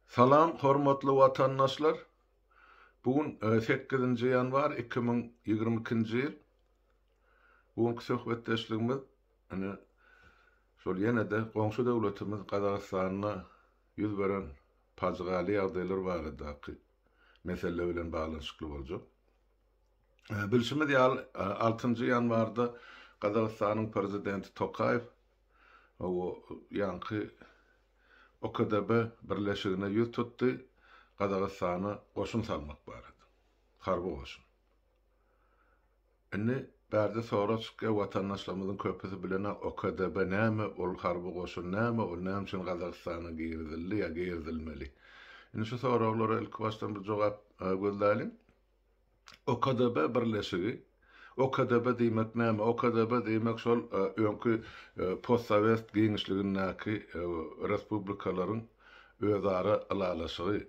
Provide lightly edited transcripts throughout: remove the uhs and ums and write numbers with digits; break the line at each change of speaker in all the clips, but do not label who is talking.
Salam hormatly watandaşlar! Bu gün sekizinji ýanwar 2022-nji ýyl. Bu günki söhbetdeşligimiz ine şol ýene-de goňşy döwletimiz Gazagystanda ýüz beren pajygaly ýagdaýlar baradaky mesele bilen baglanyşykly boljak. Bilşimiz ýaly, altynjy ýanwarda Gazagystanyň prezidenti Tokaýew ýaňky OKDB birleşigine ýüz tutdy, Gazagystana goşun salmak barada. Harby goşun. Indi bärde sorag çykýar, watandaşlarymyzyň köpüsi bilenok OKDB näme, ol harby goşun näme, ol näme üçin Gazagystana girizildi ýa girizilmeli? Indi şu soraglara ilki başdan bir jogap gözläliň. OKDB birleşigi, OKDB diýmek näme? OKDB diýmek şol öňki postsowet giňişligindäki respublikalaryň özara ylalaşygy.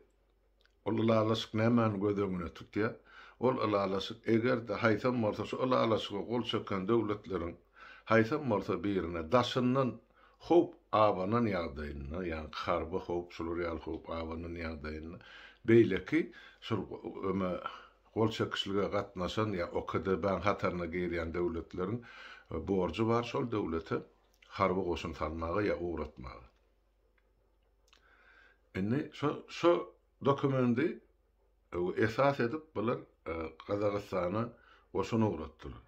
Ol ylalaşyk nämäni göz öňüne tutýar? Ol ylalaşyk eger-de haýsam bolsa şu ylalaşyga gol çeken döwletleriň haýsam bolsa birine daşyndan howp abanan ýagdaýynda, ýagny harby howp, şular ýaly howp abanan ýagdaýynda beýleki şol öme gol çekişlige gatnaşan ýa OKDB-niň hataryna girýän döwletleriň borjy bar şol döwlete harby goşun salmaga ýa ugratmaga. Indi şo şo dokumendi esas edip bular Gazagystana goşun ugratdylar.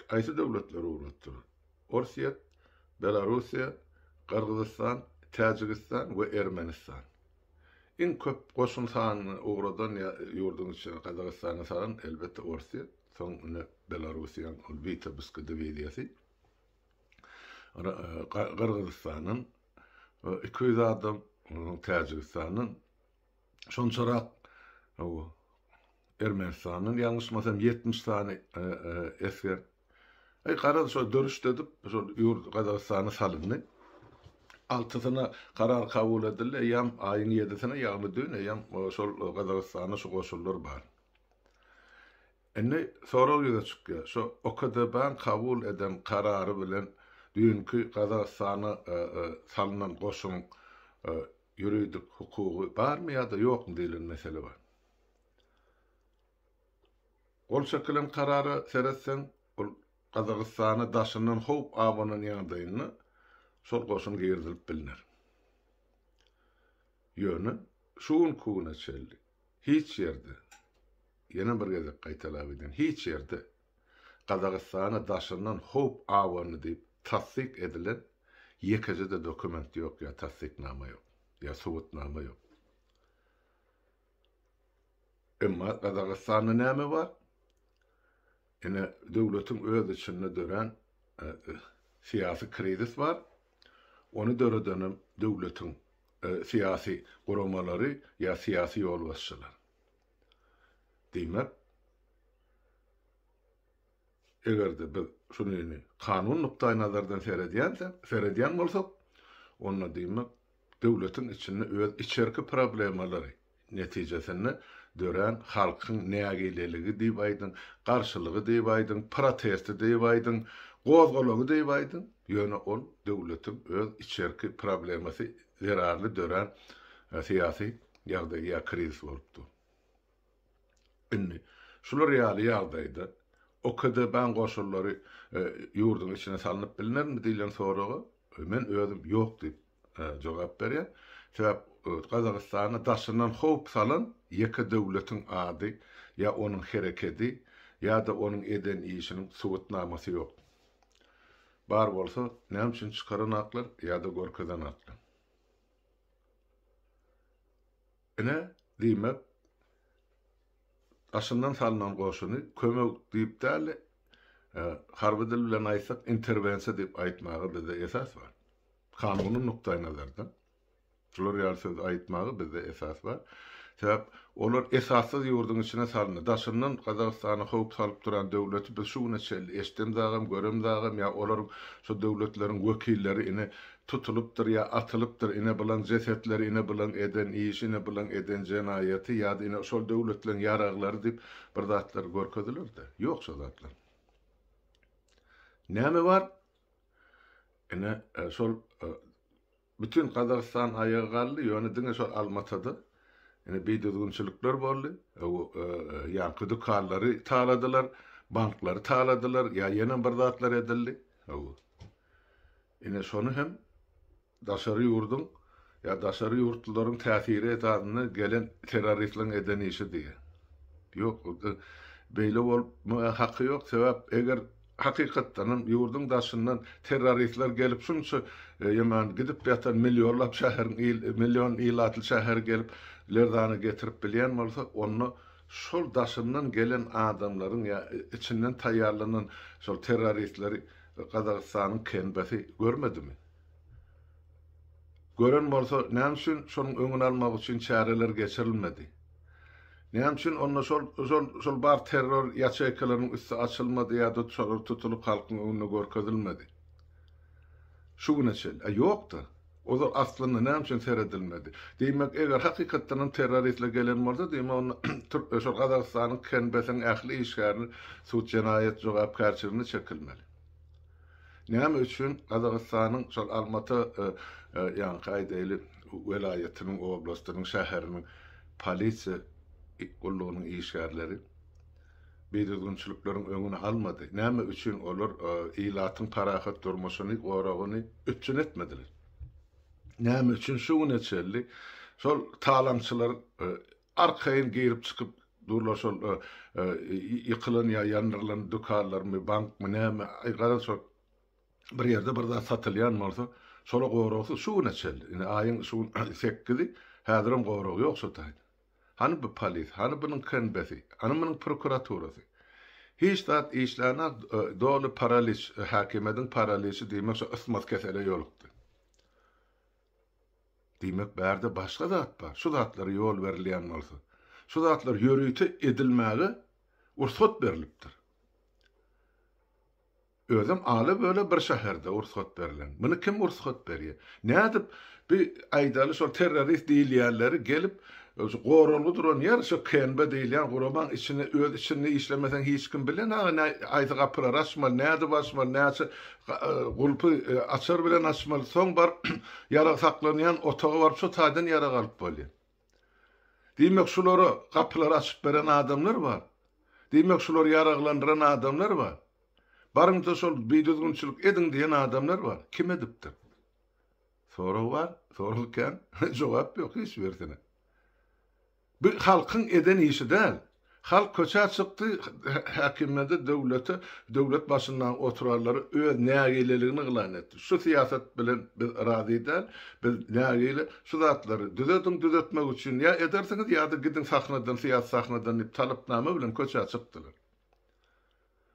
Haýsy döwletler ugratdylar? Orsýet, Belarussiýa, Gyrgyzystan, Täjigistan we Ermenistan. Iň köp goşun sanyny ugradan ýa ýurduň içine Gazagystana salan elbetde Orsýet, soň ine Belarussiýaň ol Witebsk diwiziýasy. Gyrgyzystandan 200 adam, ondan Täjigistandan şonçarak Ermenistandan ýalňyşmasam 70 sany esger. Aý garaz şo dörüşdi edip şol ýurt Gazagystana salyndy. Altysyna karar kabul edildi. Eýýäm aýyň ýedisine ýagny düýn eýýäm şol Gazagystanda şu goşunlar bar. Indi sorag ýüze çykýar, şo OKDB-niň kabul eden karary bilen düýnki Gazagystana salnan goşunyň ýuridik hukugy barmy ýa-da ýokmy diýlen mesele bar. Gol çekilen karara seretseň, ol Gazagystana daşyndan howp abanan ýagdaýynda şol goşun girizilip bilner. Ýöne şu günki güne çenli hiç ýerde, ýene bir gezek gaýtalap aýdýan, hiç ýerde Gazagystana daşyndan howp abandy diýip tassyk edilen ýekeje-de dokument ýok ýa tassyknama ýok, ýa subutnama ýok. Emma Gazagystanda näme bar? Ine, döwletiň öz içinde dörän syýasy krizis bar. Ony döredenem döwletiň syýasy guramalary ýa syýasy ýolbaşçylar. Diýmek, eger-de biz şuny kanun nukdaýnazardan seredýänsek, seredýän bolsak, onda diýmek, döwletiň içinde öz içerki problemalary netijesinde dörän halkyň nägileligi diýip aýdyň, garşylygy diýip aýdyň, protesti diýip aýdyň, gozgalaňy diýip aýdyň, ýöne ol döwletiň öz içerki problemasy zerarly dörän syýasy ýagdaý ýa krizis bolup dur. Indi şular ýaly ýagdaýda OKDB-niň goşunlary ýurduň içine salnyp bilnermi diýlen soraga men özüm ýok diýip jogap berýän. Sebäp Gazagystana daşyndan howp salan ýeke döwletiň ady ýa onuň herekedi ýa-da onuň eden işiniň subutnamasy ýok. Bar bolsa näme üçin çykaranaklar ýa-da görkezenaklar? Ine, diýmek, daşyndan salnan goşuny kömek diýip däl-de, harby dil bilen aýtsak, interwensiýa diýip aýtmaga bizde esas bar. Kanuny nukdaýnazardan şular ýaly sözi aýtmaga bizde esas bar. Sebäp olar esassyz ýurduň içine salyndy. Daşyndan Gazagystana howp salyp duran döwleti biz şu güne çenli eşdemzagam, göremzagam ýa olaryň şo döwletleriň wekilleri ine tutulypdyr ýa atylypdyr, ine bulaň jesetleri, ine bulaň eden işi, ine bulaň eden jenaýaty ýa-da ine şol döwletleň ýaraglary diýip bir zatlar görkeziler-de. Ýok şo zatlar. Näme bar? Ine şol. Bütin Gazagystan aýaga galdy, ýöne diňe şol Almatada ine bidüzgünçilikler boldy. Ýaňky dükanlary taladylar, banklary taladylar, ýa ýene bir zatlar edildi. Ine şony hem daşary ýurduň ýa daşary ýurtlularyň täsiri esasynda gelen terroristleriň eden işi diýýär. Ýok, beýle bolmaga haky ýok, sebäp eger hakykatdan hem ýurduň daşyndan terroristler gelip şunça ýeman gidip ýatan millionlap şäheriň il million ilatly şäheri gelip lerzana getirip bilýän bolsa, onda şol daşyndan gelen adamlaryň ýa içinden taýýarlanan şol terroristleri Gazagystanyň KNB-si görmedimi? Gören bolsa, näme üçin şonuň öňüni almak üçin çäreler geçirilmedi? Näme üçin onda şol şol şol bar terror ýaçeýkalarynyň üsti açylmady ýa-da şolar tutulyp halkyň öňünde görkezilmedi? Şu güne çenli. A ýok-da. Ozal aslynda näme üçin seredilmedi? Diýmek, eger hakykatdan hem terroristler gelen bolsa, diýmek onda türk şol Gazagystanyň KNB-siniň ähli işgärini sud jenaýat jogapkärçiligine çekilmeli. Näme üçin Gazagystanyň şol Almata ýaňky aýdaýly welaýatynyň, oblastynyň, şäheriniň polisiýa gullugynyň işgärleri bidüzgünçilikleriň öňüni almady? Näme üçin olar ilatyň parahat durmuşyny, goragyny üpjün etmediler? Näme üçin şu güne çenli şol talaňçylar arkaýyn girip-çykyp durlar şol ýykylan ýa ýandyrylan dükanlarmy, bankmy, näme, aý garaz şol bir ýerde bir zat satylýan bolsa, şola goragsyz şu güne çenli. Indi aýyň şu gün sekizi, häzirem gorag ýok şo taýda. Hany bu polis, hany bunuň KNB-si, hany munuň prokuraturasy? Hiç zat işlänok, doly paraliç, häkimiýetiň paraliçi diýmek şo ysmaz kesele ýolukdy. Diýmek bärde başga zat bar, şu zatlara ýol berilýän bolsa, şu zatlar ýörite edilmäge rugsat berlipdir. Özem ala-böle bir şäherde rugsat berlen. Muny kim rugsat berýär? Nädip bi aýdaly şol terrorist diýilýänleri gelip şu goralgy duran ýer şu KNB diýilýän guramaň içine öz içinde işlemeseň hiç kim bilenok nä haýsy gapylary açmaly nädip açmaly näçe gulpy açar bilen açmaly soň baryp ýarag saklanýan otaga baryp şo taýdan ýarag alyp bolýar. Diýmek şulara gapylary açyp beren adamlar bar. Diýmek şulary ýaraglandyran adamlar bar. Baryňda şol bidüzgünçilik ediň diýen adamlar bar. Kim edipdir? Sorag bar, sorag kän, jogap ýok hiç birisine. Bu halkyň eden işi däl. Halk köçä çykdy, häkimiýete, döwlete, döwlet başynda oturanlara öz nägileligini yglan etdi. Şu syýasat bilen biz razy däl, biz nägile, şu zatlary düzediň, düzetmek üçin ýa edersiňiz ýa-da gidiň sahnadan, syýasy sahnadan diýip talapnama bilen köçä çykdylar.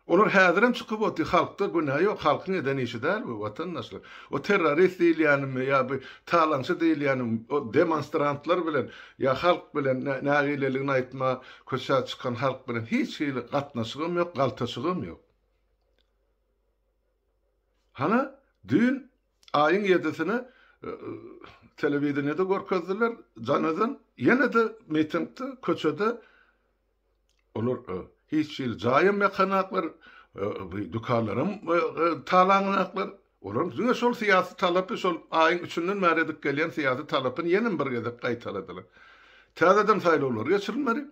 Olar häzirem çykyp otyr, halkda günä ýok, halkyň eden işi däl bu, watandaşlar. O terrorist diýilýänimi ýa bu talaňçy diýilýänimi, o demonstrantlar bilen ýa halk bilen nägileligini aýtma köçä çykan halk bilen hiç hili gatnaşygam ýok, galtaşygam ýok. Hana, düýn aýyň ýedisine telewideniýede görkezdiler, Janadan ýene-de mitingde, köçede Olar hiç hili jaýam ýakanaklar, dükanlaram talaňanaklar. Olaryň diňe şol syýasy talapy, şol aýyň üçünden bäri edip gelýän syýasy talapyny ýenem bir gezek gaýtaladylar. Täzeden saýlawlar geçirilmeli.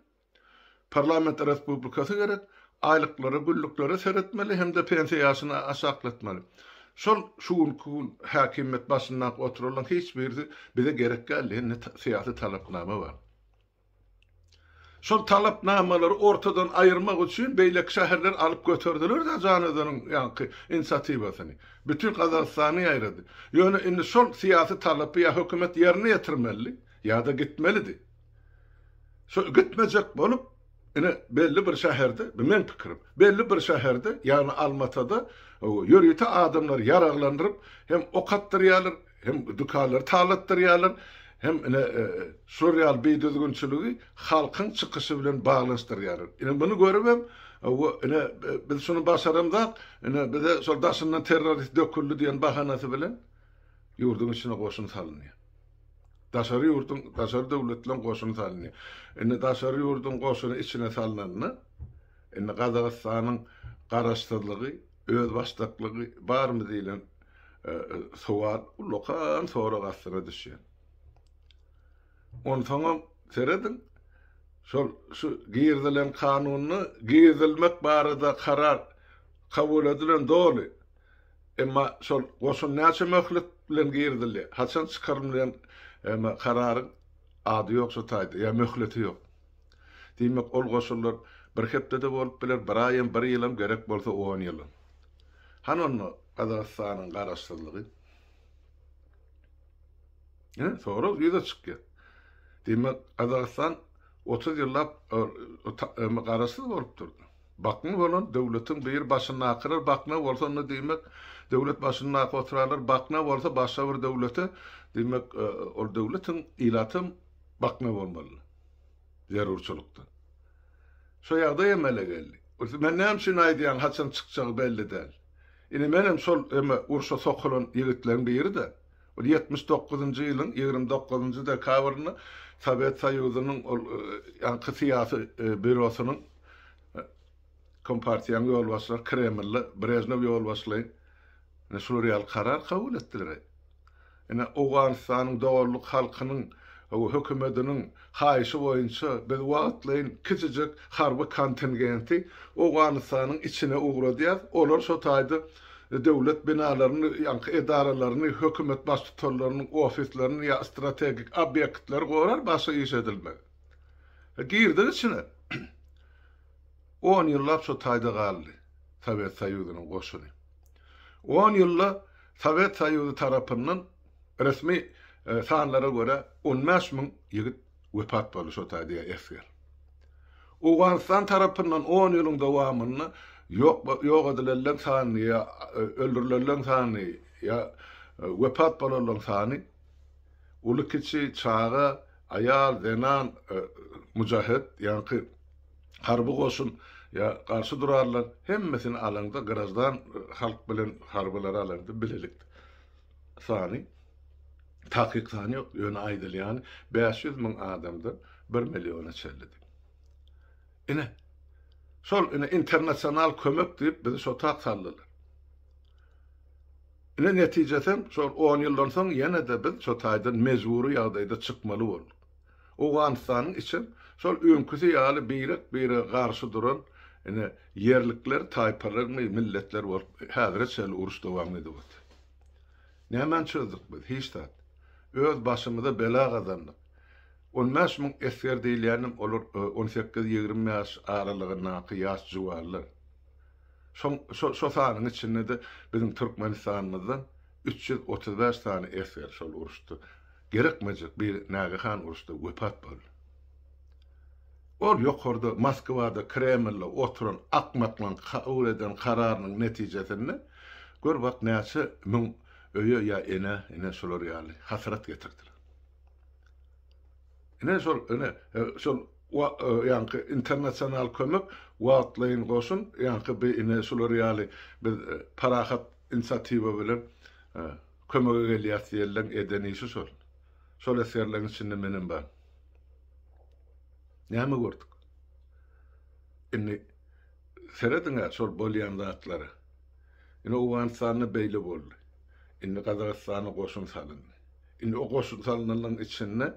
Parlament respublikasy gerek. Aýlyklara, günlüklere seretmeli hem-de pensiýa ýaşyny aşaklatmaly. Şol şu günki gün häkimiýet başyndaky oturanlaryň hiç birisi bize gerek däl diýen syýasy talapnama bar. Şol talapnamalary ortadan aýyrmak üçin beýleki şäherler alyp göterdiler-de Janözeniň ýaňky inisiatiwasyny. Bütin Gazagystana ýaýrady. Ýöne indi şol syýasy talapy ýa hökümet ýerine ýetirmelidi, ýa-da gitmelidi. Şo gitmejek bolup, ine, belli bir şäherde, bu meň pikirim, belli bir şäherde, ýagny Almatada ýörite adamlary ýaraglandyryp hem ok atdyrýarlar, Hem dükanlary talatdyrýarlar, hem ine şular ýaly bidüzgünçiligi halkyň çykyşy bilen baglanyşdyrýarlar. Ine muny görübem, ine biz şuny başaramzak, ine bize şol daşyndan terrorist döküldi diýen bahanasy bilen ýurduň içine goşun salynýar. Daşary ýurduň, daşary döwletleriň goşuny salynýar. Indi daşary ýurduň goşuny içine salnanda, indi Gazagystanyň garaşsyzlygy, özbaşdaklygy barmy diýlen. sowal ullakan sorag astyna düşýär. Onsoňam serediň, şol şu girizilen kanunda girizilmek barada karar kabul edilen doly. Emma şol goşun näçe möhlet bilen girizildi, haçan çykarylmaly diýen kararyň ady ýok şo taýda, ýa möhleti ýok. Diýmek, ol goşunlar bir hepde-de bolup biler, bir aýam, bir ýylam, gerek bolsa on ýylam. Hany onda Gazagystanyň garaşsyzlygy? Ine, sorag ýüze çykýar. Diýmek, Gazagystan 30 ýyllap garaşsyz bolup durdy. Bakna bolan döwletiň bir başyndakylar bakna bolsa, onda diýmek, döwlet başyndaky oturanlar bakna bolsa, başga bir döwlete, diýmek, ol döwletiň ilatam bakna bolmaly. Zerurçylykdan. Şo ýagdaý emele geldi. Men näme üçin aýdýan, haçan çykjagy belli däl. Ine menem şol eme urşa sokulan ýigitleriň biri-de. Ol 79-njy ýylyň 29-njy dekabrynda Sowet Soýuzynyň ol ýaňky syýasy býurosynyň Kompartiýanyň ýolbaşçylary Kremlde Brežnew ýolbaşçylaýyn ine şular ýaly karar kabul etdiler. Ine Owganystanyň doganlyk halkynyň hökümetiniň haýyşy boýunça biz wagtlaýyn kiçijek harby kontingenti Owganystanyň içine ugradýas. Olar şo taýda döwlet binalaryny, ýaňky edaralaryny, hökümet baştutanlarynyň ofislerini ýa strategik obýektleri gorar, başga iş edilmez. Girdik içine. On ýyllap şo taýda galdy Sowet Soýuzynyň goşuny. On ýylda Sowet Soýuzy tarapyndan resmi sanlara görä 15 müň ýigit wepat boldy şo taýda ýa esger. Owganystan tarapyndan on ýylyň dowamynda ýok ýok edilenleň sany ýa öldürilenleň sany ýa wepat bolanlaryň sany uly-kiçi, çaga, aýal, zenan, mujahet, ýaňky harby goşun ýa garşy durarlar hemmesini alaňda graždan halk bilen harbylary alaňda bilelikde sany takyk sany ýok ýöne aýdylýany 500 müň adamdan 1 milliona çenli diýip. Ine şol ine internasional kömek diýip bizi şo tak saldylar. Ine netijesem şol 10 ýyldan soň ýene-de biz şo taýdan mejbury ýagdaýda çykmaly bolduk. Owganystanyň içem şol öňküsi ýaly birek-birege garşy duran ine ýerlikler, taýpalarmy, milletler bolup häzire çenli uruş dowam edip otyr. Nämäni çözdük biz? Hiç zat. Öz başymyza bela gazandyk. On bäş müň esger diýilýänem olar on sekiz-ýigrimi ýaş aralygyndaky ýaş juwanlar. Şoň şo şo sanyň içinde-de biziň Türkmenistanymyzdan 335 sany esger şol uruşda gerekmejek bir nägehan uruşda wepat boldy. Ol ýokarda Moskwada Kremlde oturan akmaklaň kabul eden kararynyň netijesinde gör bak näçe müň öýe ýa enä ine şular ýaly hasrat getirdiler. Ine şol ine şol ýaňky internasional kömek wagtlaýyn goşun ýaňky bi ine şular ýaly biz parahat inisiatiwa bilen kömege gelýäs diýenleň eden işi şol. Şol esgerleň içinde menem bar. Näme gördük? Indi serediň-ä şol bolýan zatlara. Ine Owganystanda beýle boldy. Indi Gazagystana goşun salyndy. Indi o goşun salynanlaryň içinde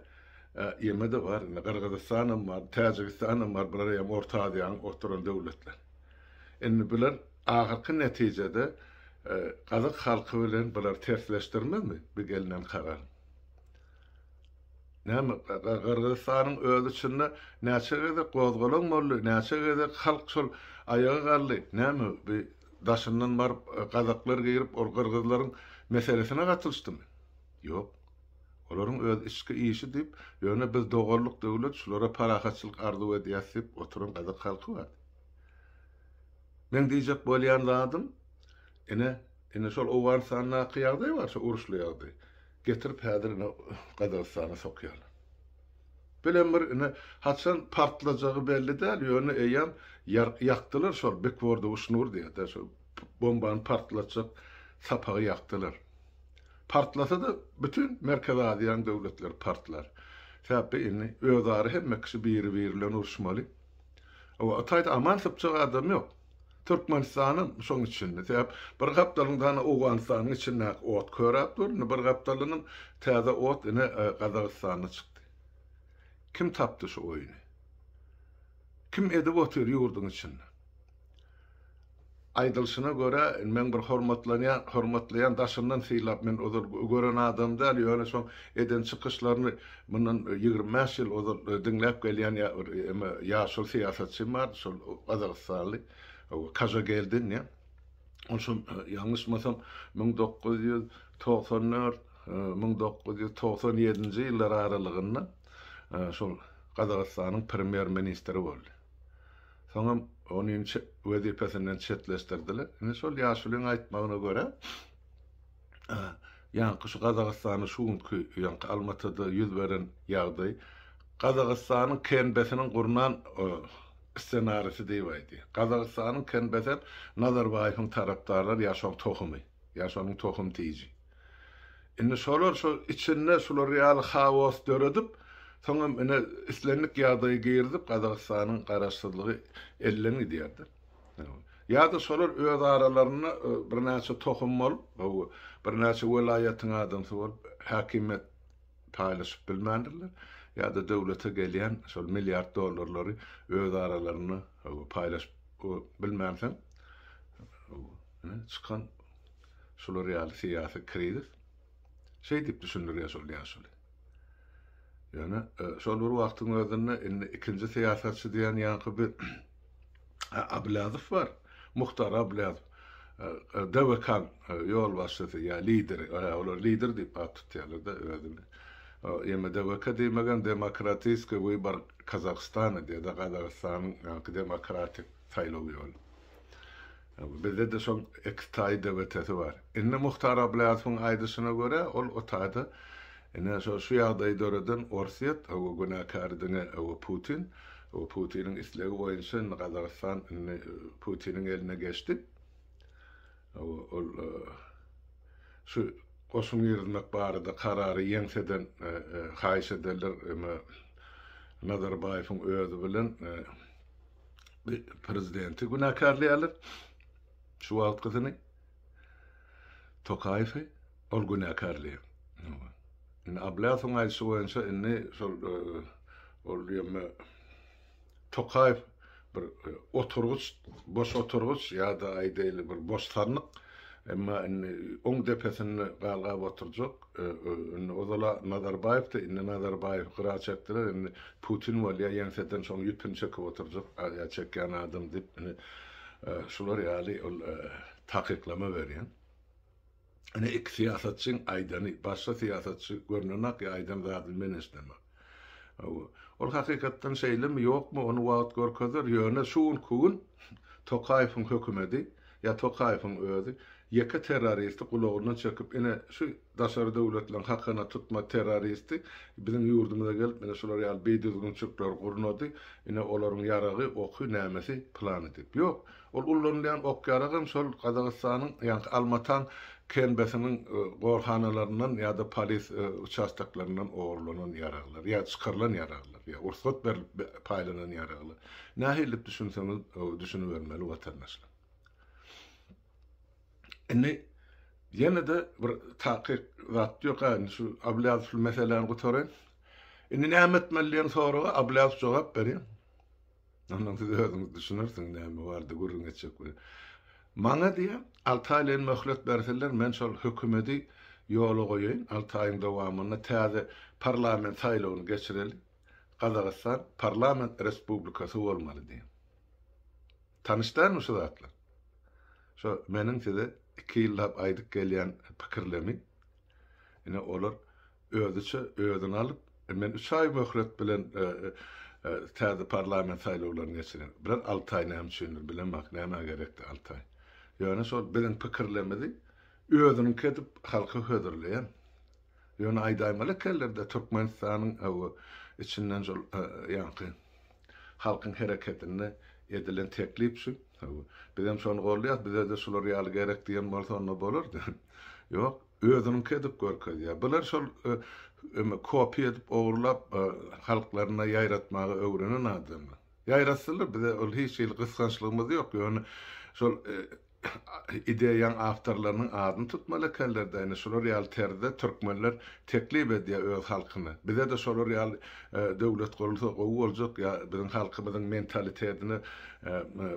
ýeme-de bar, indi Gyrgyzystanam bar, Täjigistanam bar, bular hem Orta Aziýanyň oturan döwletler. Indi bular ahyrky netijede gazak halky bilen bular tersleşdirmezmi bu gelnen karar? Näme Gyrgyzystanyň öz içinde näçe gezek gozgalaň boldy, näçe gezek halk şol aýaga galdy. Näme bu daşyndan baryp gazaklar girip ol gyrgyzlaryň meselesine gatylyşdymy? Ýok. Olaryň öz içki işi diýip, ýöne biz doganlyk döwlet şulara parahatçylyk arzuw edýäs diýip oturan gazak halky bar. Meň diýjek bolýan zadym, ine, ine şol Owganystandaky ýagdaý bar, şo uruşly ýagdaý. Getirip häzir ine Gazagystana sokýarlar. Bilen bir ine haçan partlajagy belli däl, ýöne eýýäm ýakdylar şol bikwordowy şnur diýýär-de, şol bombany partlatjak sapagy ýakdylar. Partlasa-da bütin Merkezi Aziýanyň döwletleri partlar. Sebäpli indi özara hemme kişi biri-biri bilen uruşmaly. O taýda aman sypjak adam ýok. Türkmenistanam şoň içinde. Sebäp bir gapdalynda hany Owganystanyň içindäki ot köräp dur, indi bir gapdalyndan täze ot ine Gazagystanda çykdy. Kim tapdy şu oýny? Kim edip otyr ýurduň içinde? Aýdylyşyna görä, indi meň bir hormatlanýan, hormatlaýan, daşyndan sylap men ozal gören adam däl, ýöne şoň eden çykyşlaryny mundan 25 ýyl ozal diňläp gelýän ýa bir eme ýaşuly syýasatçym bardy, şol gazagystanly Kažageldin diýen. Ol şol ýalňyşmasam 1994, 1997-nji ýyllar aralygynda şol Gazagystanyň premýer-ministri boldy. Soňam ony wezipesinden çetleşdirdiler. Indi şol ýaşulyň aýtmagyna görä, ýaňky şu Gazagystanda şu günki ýaňky Almatada ýüz beren ýagdaý Gazagystanyň KNB-siniň gurnan ssenarisi diýip aýdýar. Gazagystanyň KNB-si hem Nazarbaýewiň tarapdarlary ýa şoň tohumy, ýa şonuň tohum tiji. Indi şolar şo içinde şular ýaly haos döredip, soňam ine islendik ýagdaýy girizip Gazagystanyň garaşsyzlygy elden gidýärdi. Ýa-da şolar öz aralarynda birnäçe tohum bolup, birnäçe welaýatyň adamsy bolup häkimiýet paýlaşyp bilmändirler. Ýa-da döwlete gelýän şol milliard dollarlary öz aralarynda paýlaşyp bilmänsoň ine çykan Şular ýaly syýasy krizis. Şeý diýip düşündirýär şol ýaşuly. Ýöne şol bir wagtyň özünde indi ikinji syýasatçy diýen ýaňky bir Ablýazow bar. Muhtar Ablýazow. DWK-nyň ýolbaşçysy ýa lideri. Olar lider diýip at tutýarlar-da özüni. Ýa DWK diýmegem Demokratiskiý wybar Kazahstana diýýär-de Gazagystanyň ýaňky demokratik saýlaw ýoly. Bizde-de şoň ekstaýy DWT-si bar. Indi Muhtar Ablýazowyň aýdyşyna görä, ol o taýda ine şo şu ýagdaýy döreden Orsýet, hawa günäkäri diňe hawa Putin. Hawa Putiniň islegi boýunça indi Gazagystan indi Putiniň eline geçdi. Hawa ol şu goşun girizmek barada karary ýeňseden haýyş ederler eme Nazarbaýewiň özi bilen prezidenti günäkärleýärler. Şu wagtkysyny Tokaýewi ol günäkärleýär. Indi Ablýasowyň aýdyşy boýunça indi şol e, ol ýöne Tokaýew bir e, oturgyç, boş oturgyç ýa-da aýdaýly bir boş sandyk. Emma indi oň depesinde galgap oturjak Indi ozal-a Nazarbaýewdi, indi Nazarbaýewi gyra çekdiler, indi Putin bolýar, ýeňseden şoň ýüpüni çekip oturjak, ýa çekýän adam diýip, indi şular ýaly ol takyklama berýär. Ine iki syýasatçyň aýdany, başga syýasatçy görnenok ýa aýdan zadyny men eşidemok. Ol hakykatdan şeýlemi, ýokmy, ony wagt görkezer, ýöne şu günki gün Tokaýewiň hökümedi ýa Tokaýewiň özi Ýeke terroristi gulagyndan çekip ine şu daşary döwletleriň hakyna tutma terroristi biziň ýurdumyza gelip ine şular ýaly bidüzgünçilikleri gurnady ine olaryň ýaragy oky nämesi plany diýip ýok ol ullanylýan ok ýaragam şol Gazagystanyň ýaňky Almataň KNB-siniň gorhanalaryndan ýa-da polis uçastoklaryndan ogurlanan ýaraglar ýa çykarylan ýaraglar ýa rugsat berlip paýlanan ýaraglar nähili diýip düşünseňiz düşünibermeli watandaşlar. Indi ýene-de bir takyk zat ýok, ha, indi şu Ablýazow şu meseläni gutaraýyn. Indi näme etmeli diýen soraga Ablýazow jogap berýär. Ondan siz özüňiz düşünersiňiz näme barada gürrüň etjek bolýar. Maňa diýýär, 6 aýlaýyn möhlet berseler, men şol hökümeti ýola goýaýyn, 6 aýyň dowamynda täze parlament saýlawyny geçireli. Gazagystan parlament respublikasy bolmaly diýýär. Tanyş dälmi şu zatlar? Şo meniň size iki ýyllap aýdyp gelýän pikirlemi, ine olar özüçe özüni alyp, men üç aý möhlet bilen täze parlament saýlawlaryny geçiren. Bular alty aý näme üçindir bilemok, nämä gerekdi alty aý. Ýöne şol biziň pikirlerimizi özüniňki edip halka hödürleýän. Ýöne aýdaýmaly ekenler-de Türkmenistanyň içinden şol ýaňky Halkyň hereketinde edilen teklip şu. Bizem şony goldaýas, bize-de şular ýaly gerek diýen bolsa onda bolardy. Ýok, özüniňki edip görkezýär. Bular şol eme kopiýa edip ogurlap halklaryna ýaýratmaga öwrenen adamlar. Ýaýratsynlar, bize ol hiç hili gysgançlygymyz ýok, ýöne. Şol ideýaň awtorlarynyň adyny tutmaly ekenler-dä, ine şular ýaly terzde türkmenler teklip edýär öz halkyna. Bize-de şolar ýaly döwlet gurulsa gowy boljak, ýa biziň halkymyzyň mentalitetine,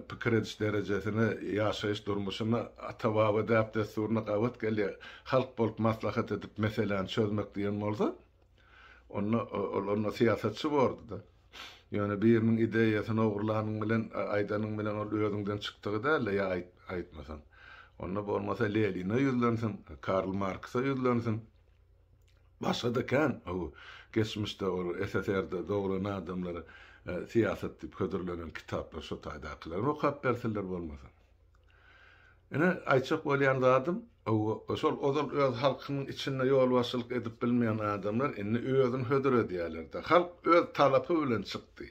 pikir ediş derejesine, ýaşaýyş durmuşyna, ata-baba däp-dessuryna gabat gelýär. Halk bolup maslahat edip meseläni çözmek diýen bolsa, Onda ol onda syýasatçy bordy-da. Ýöne biriniň ideýasyny ogurlanyň bilen, aýdanyň bilen ol özüňden çykdygy däl-de ýa aýtmasaň. Onda bolmasa Lenine ýüzlensin, Karl Marksa ýüzlensin. Başga-da kän o geçmişde ol SSR-de doglan adamlara syýasat diýip hödürlenen kitaplar şo taýdakylaryny okap bersinler bolmasa. Ine, aýtjak bolýan zadym, şol ozal öz halkynyň içinde ýolbaşçylyk edip bilmeýän adamlar indi özüni hödür edýärler-de. Halk öz talapy bilen çykdy.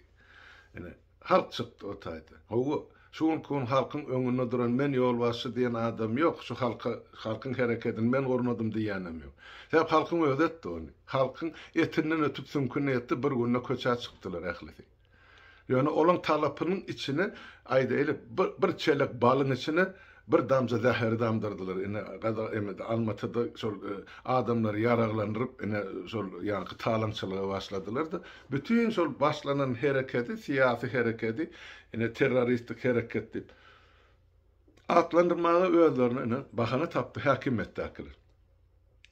Ine, halk çykdy o taýda. Hawa, şu günki gün halkyň öňünde duran men ýolbaşçy diýen adam ýok, şu halka, halkyň herekedini men gurnadym diýýänem ýok. Sebäp halkyň özi etdi ony. Halkyň etinden ötüp süňküne ýetdi, bir günde köçä çykdylar ählisi. Ýöne olaň talapynyň içine, aýdaýly, bir çelek balyň içine bir damja zäheri damdyrdylar. Ine, gazak emede, Almatyda şol adamlary ýaraglandyryp, ine, şol ýaňky talaňçylyga başladylar-da, bütin şol başlanan hereketi, syýasy hereketi, ine, terroristik hereket diýip atlandyrmaga özlerine, ine, bahana tapdy häkimiýetdäkiler.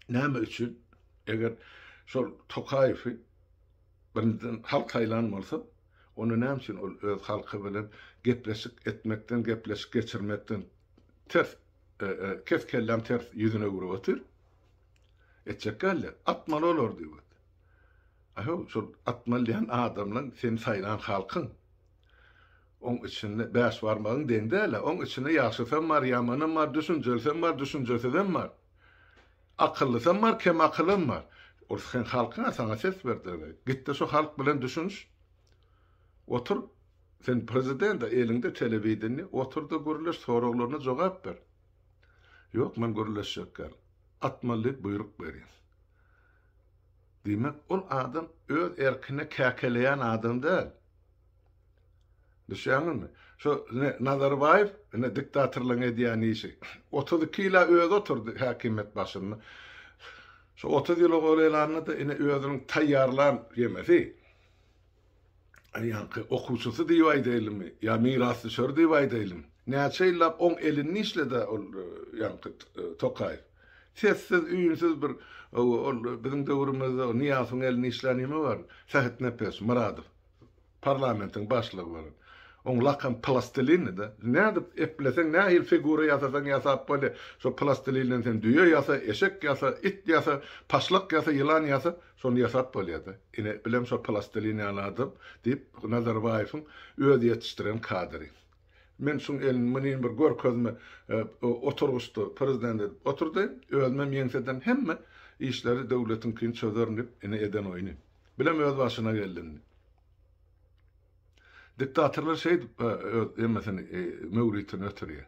Näme üçin? Eger şol Tokaýewi Birinjiden halk saýlan bolsa, onda näme üçin ol öz halky bilen gepleşik etmekden, gepleşik geçirmekden ters, kes kelläm ters ýüzüne öwrüp otyr? Etjek däldi. Atmaly olar diýip otyr. Aý-how, şol atmaly diýen adamlaň seni saýlan halkyň. Oň içinde bäş barmagyň deň däl-ä. Oň içinde ýagşysam bar, ýamanam bar, düşünjelisem bar, düşünjesizem bar. Akyllysam bar, kem akylam bar. Ol sen halkyň-a saňa ses berdiler. Git-de şo halk bilen düşüniş. Otur. Sen prezident-a, eliňde telewideniýe, otur-da gürleş, soraglaryna jogap ber. Ýok, men gürleşjek däl. Atmaly diýip buýruk berýän. Diýmek, ol adam öz erkine käkeleýän adam däl. Düşýäňizmi? Şo ine Nazarbaýew ine diktatorlaryň edýän işi. 32 ýyla özi oturdy häkimiýet başynda. Şo 30 ýyla golaýlanda-da ine özüniň taýýarlan ýemesi, ýaňky okuwçysy diýip aýdaýlymy, ýa mirasdüşeri diýip aýdaýlymy. Näçe ýyllap oň elinde işledi ol ýaňky Tokaýew. Sessiz, üýnsüz bir ol biziň döwrümizde Nyýazowyň elinde işlän ýeme bar, Sähetnepes Myradow. Parlamentiň başlygy bolan. Oň lakamy Plastilindi-de. Nädip epleseň, nähili figura ýasasaň ýasap bolýar. Şo plastilinden sen düýe ýasa, eşek ýasa, it ýasa, paşlak ýasa, ýylan ýasa, şony ýasap bolýar-da. Ine, bilem şo plastilin ýaly adam diýip, Nazarbaýewiň özi ýetişdiren kadry. Men şuň elini muny bir görkezme oturgyçda prezident edip oturdaýyn, özümem ýeňseden hemme işleri döwletiňkini çözerin diýip, ine eden oýny. Bilem öz başyna geldi indi. Diktatorlar şeýdip öz hemmesini möwritini ötürýär.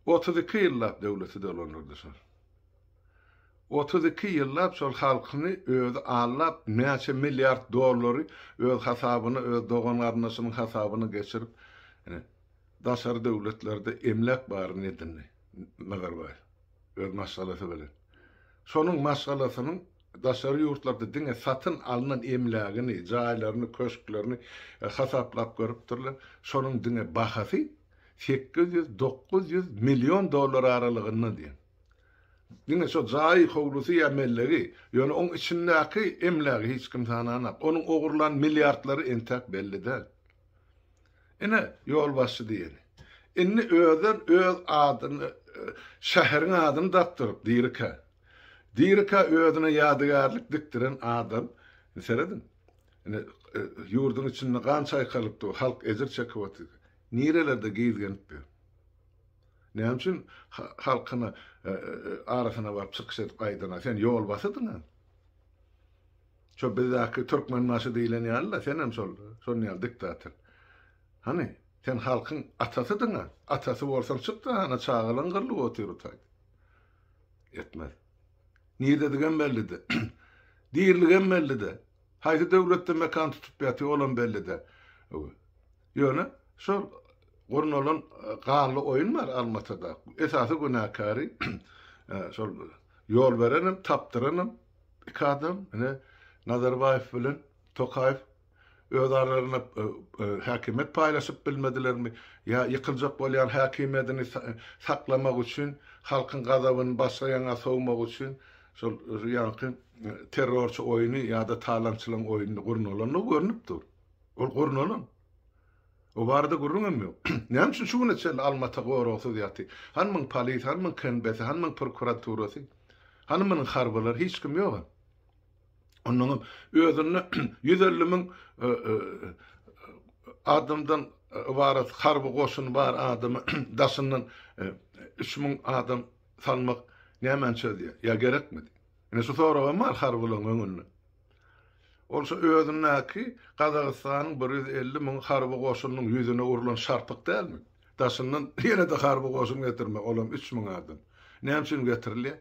32 ýyllap döwleti dolandyrdy şol. 32 ýyllap şol halkyny özi aldap näçe milliard dollary öz hasabyna öz dogan garyndaşynyň hasabyna geçirip ine daşary döwletlerde emläk baryny edindi Nazarbaýew öz maşgalasy bilen. Şonuň maşgalasynyň Daşary ýurtlarda diňe satyn alnan emlägini, jaýlaryny, köşklerini hasaplap görüpdirler. Şonuň diňe bahasy 800, 900 million dollar aralygynda diýen. Diňe şo jaýy, howlusy ýa mellegi, ýöne oň içindäki emlägi hiç kim sananak. Onuň ogurlan milliardlary entäk belli däl. Ine, ýolbaşçy diýeni. Indi özem öz adyny, şäheriň adyny dakdyryp, dirikä. Dirikä özüne ýadygärlik dikdiren adam, indi serediň, indi ýurduň içinde gan çaýkalyp dur, halk ejir çekip otyr. Nirelerde gizgenip ýör? Näme üçin halkyna arasyna baryp çykyş edip aýdana, sen ýolbasydyň-a? Şo bizdäki Türkmenbaşy diýlen ýaly-la, senem şol, şonuň ýaly diktator. Hany, sen halkyň atasydyň-a? Atasy bolsaň çyk-da, hana çagalaň gyrlyp otyr o taýda. Etmez. Nirededigem bellidi. Diriligem bellidi. Haýsy döwletde mekan tutup ýatyr, olam bellidi. Ýöne şol. gurnalan ganly oýun bar Almatada. Esasy günäkäri şol ýol berenem, tapdyranam iki adam, ine Nazarbaýew bilen Tokaýew öz aralarynda häkimiýet paýlaşyp bilmedilermi ýa ýykyljak bolýan häkimiýedini saklamak üçin, halkyň gazabyny başga ýaňa sowmak üçin şol ýaňky terrorçy oýny ýa-da talaňçylygyň oýnuny gurnalandygy görnüp dur. Ol gurnalan. O barada gürrüň hem ýok. Näme üçin şu güne çenli Almata goragsyz ýaty? Hany muň polisiýa, hany muň KNB-si, hany muň prokuraturasy? Hany munuň harbylary? Hiç kim ýok-a. Onnoňam özünde 150 müň adamdan ybarat harby goşuny bar adamy daşyndan 3000 adam salmak nämäni çözýär? Ýa gerekmidi? Ine şu soragam bar harbylaryň öňünde. Ol şu özündäki Gazagystanyň 150 müň harby goşunynyň ýüzüne urlan şarpyk dälmi? Daşyndan ýene-de harby goşun getirmek, olam 3000 adam. Näme üçin getirilýär?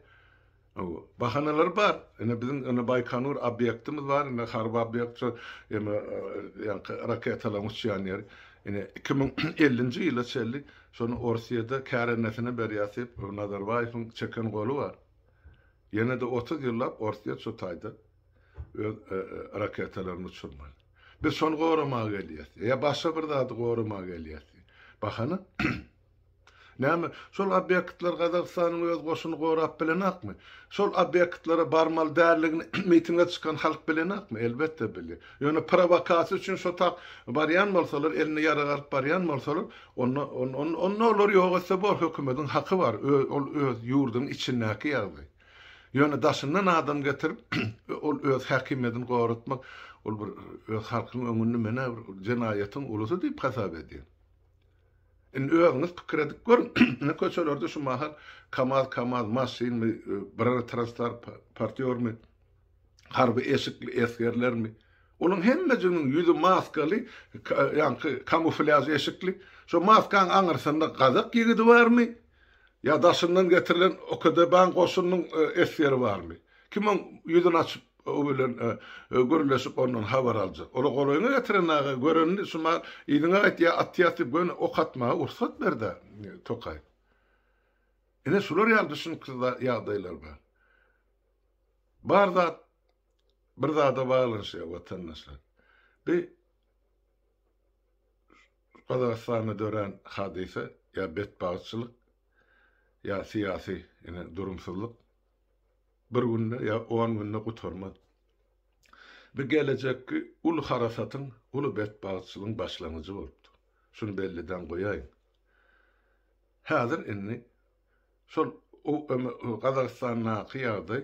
Hawa, bahanalar bar. Ine biziň ine Baýkanur obýektimiz bar, ine harby obýekt şo eme ýaňky raketalaryň uçýan ýeri. Ine 2050-nji ýyla çenli şony Orsýede kärendesyna berýäs diýip Nazarbaýewiň çeken goly bar. Ýene-de 30 ýyllap Orsýet şo taýda öz raketalaryny uçurmaly. Biz şony goramaga gelýäs ýa başga bir zady goramaga gelýäs diýip. Bahana. Näme, şol obýektler Gazagystanyň öz goşuny gorap bilenakmy? Şol obýektlere barmaly däldigini mitinge çykan halk bilenakmy? Elbetde bilýär. Ýöne prowokasiýa üçin şo tak barýan bolsalar, eline ýarag alyp barýan bolsalar, onda onda olary ýok etse bor, hökümediň haky bar, ol öz ýurdunyň içindäki ýagdaý. Ýöne daşyndan adam getirip, ol öz häkimiýetini goratmak, ol bir öz halkyň öňünde men-ä bir jenaýatyň ulusy diýip hasap edýän. Indi özüňiz pikir edip görüň, indi köçelerde şu mahal Kamaz, Kamaz maşynmy, bronetransportýormy, harby eşikli esgerlermi, olaryň hemmejiginiň ýüzi maskaly, ýaňky kamuflýaž eşikli. Şo maskaň aňyrsynda gazak ýigidi barmy ýa daşyndan getirilen OKDB-iň goşunynyň esgeri barmy? Kim oň ýüzüni açyp O bilen gürleşip ondan habar aljak. Ola golaýyňa getiren aga görenini şuma yzyňa gaýt ýa atýas diýip göni ok atmaga ursat berdä Tokaý. Ine şular ýaly düşüniksiz ýagdaýlar bar. Bar zat bir zada baglanyşýar watandaşlar. Bi Gazagystanda dörän hadysa ýa betbagtçylyk ýa syýasy ine durumsyzlyk bir günde ýa on günde gutarmaz. Bu gelejekki uly harasatyň, uly betbagtçylygyň başlangyjy bolupdy. Şuny belliden goýaýyň. Häzir indi şol Gazagystandaky ýagdaý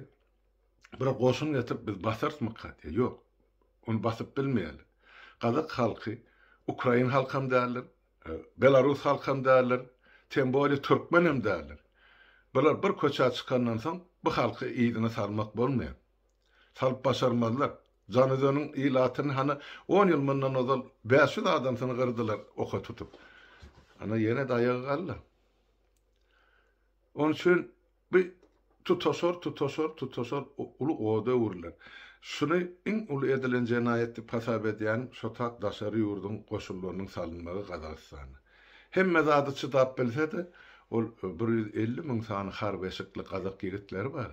bir goşun getirip biz basarysmyka diýýär. Ýok. Ony basyp bilmeýärler. Gazak halky ukrain halkam däldir. Belarus halkam däldir, tem bolýa türkmenem däldir. Bular bir köçä çykandan soň bu halky yzyna salmak bolmaýar. Salyp başarmazlar. Janözeniň ilatyny hany on ýyl mundan ozal 500 adamsyny gyrdylar oka tutup. Ana ýene-de aýaga galdy. Onuň üçin Bu tutaşar, tutaşar, tutaşar uly oda öwrüler. Şuny iň uly edilen jenaýat diýip hasap edýänim şo tak daşary ýurduň goşunlarynyň salynmagy Gazagystana. Hemme zady çydap bilse-de, ol 150 müň sany harby eşikli gazak ýigitleri bar.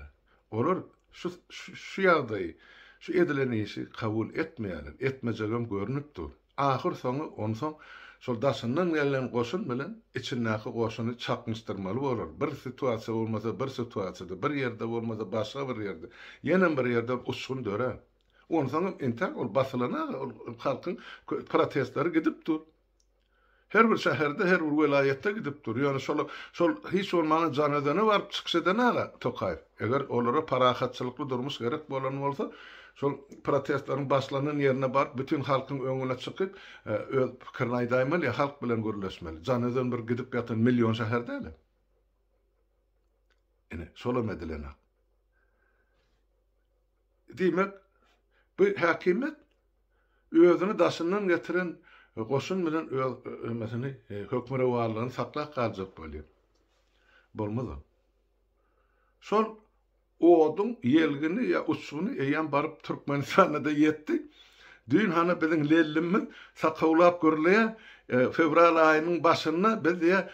Olar şu şu ýagdaýy, şu edilen işi kabul etmeýärler, etmejegem görnüp dur. Ahyr soňy onsoň şol daşyndan gelen goşun bilen içindäki goşuny çaknyşdyrmaly bolar. Bir situasiýa bolmasa bir situasiýada, bir ýerde bolmasa başga bir ýerde, ýenem bir ýerde uçgun dörär. Onsoňam entäk ol basylan-a ol halkyň protestleri gidip dur. Her bir şäherde, her bir welaýatda gidip dur. Ýöne şol şol hiç bolmanda Janaözene baryp çykyş eden aga Tokaýew. Eger olara parahatçylykly durmuş gerek bolan bolsa, şol protestleriň başlanan ýerine baryp, bütin halkyň öňüne çykyp, öz pikirini aýdaýmaly ýa halk bilen gürleşmeli. Janaözen bir gidip ýatan million şäher däl-ä. Ine, şolam edilenok. Diýmek, bu häkimiýet özüni daşyndan getiren goşun bilen öz hemmesini hökmürowanlygyny saklap galjak bolýar. Bolmaz ol. Şol oduň ýelgini ýa uçguny eýýäm baryp Türkmenistana-da ýetdi. Düýn hany biziň lellimmiz sakawlap gürleýär, fewral aýynyň başynda biz diýýär,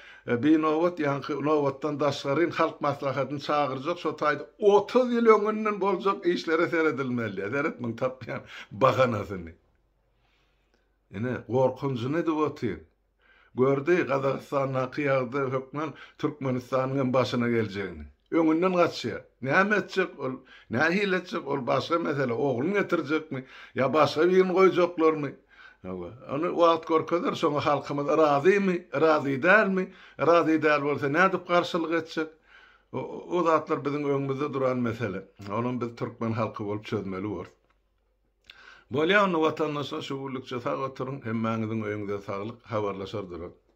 binobat ýaňky nobatdan daşgaryn halk maslahatyny çagyrjak, şo taýda 30 ýyl öňünden boljak işlere seredilmeli diýýär. Seret muň tapýan bahanasyny. Ine, gorkunjyny edip otyr. Gördi, Gazagystandaky ýagdaý hökman Türkmenistanyň hem başyna geljegini. Öňünden gaçýar. Näme etjek ol, nähili etjek, ol başga mesele, ogluny getirjekmi, ýa başga birini goýjaklarmy? Hawa, ony wagt görkezer, şoňa halkymyz razymy, razy dälmi, razy däl bolsa nädip garşylyk etjek? O zatlar biziň öňümizde duran mesele. Onam biz türkmen halky bolup çözmeli borus. Bolýa onda watandaşlar şu günlükçe sag oturyň hemmäňiziň öýüňize saglyk habarlaşar durarys.